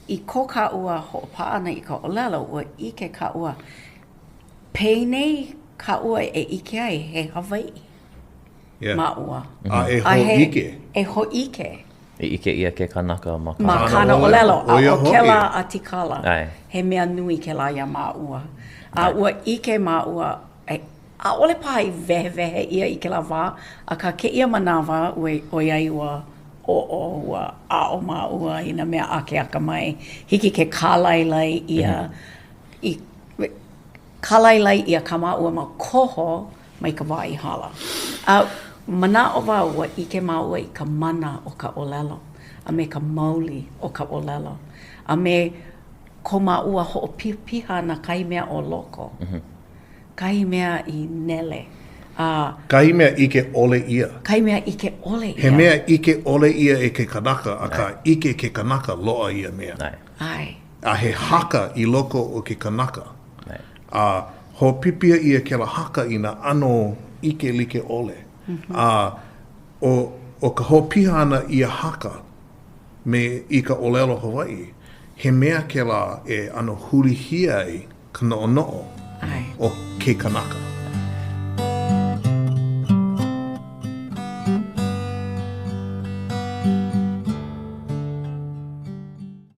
I ko kāua hoʻopaʻa ʻana i ka ʻōlelo, ua ʻike kāua, penei kāua e ʻike ai he Hawaiʻi Yeah. māua. A e hōʻike. E hōʻike. E ʻike ʻia ke kanaka ma kāna. Ma kāna ʻōlelo. A ʻo kēlā ʻatikala, he mea nui kēlā iā māua. A ua ʻike māua, ʻaʻole paha i wehewehe ʻia i kēlā wā, akā kēia manawa, ʻoiai ua oʻo, ua aʻo māua i nā mea akeakamai, hiki ke kālailai ʻia, i kālailai ʻia kā māua mau koho mai ka wā i hala. A manaʻo wau ua ʻike māua i ka mana o ka ʻōlelo a me ka mauli o ka ʻōlelo a me ko māua hoʻopihapiha ʻana kahi mea o loko, kahi mea i nele a. Kahi mea ʻike ʻole ʻia. Kahi mea ʻike ʻole ʻia. He mea ʻike ʻole ʻia e ke kanaka, akā ʻike ke kanaka loaʻa ia mea. ʻAe. A he haka i loko o ke kanaka. A hoʻopipiha ʻia kēlā haka i nā ʻano ʻike like ʻole. A ʻo, ʻo ka hoʻopiha ʻana ia haka me i ka ʻōlelo Hawaiʻi, he mea kēlā e ʻano hulihia ai ka noʻonoʻo o ke kanaka.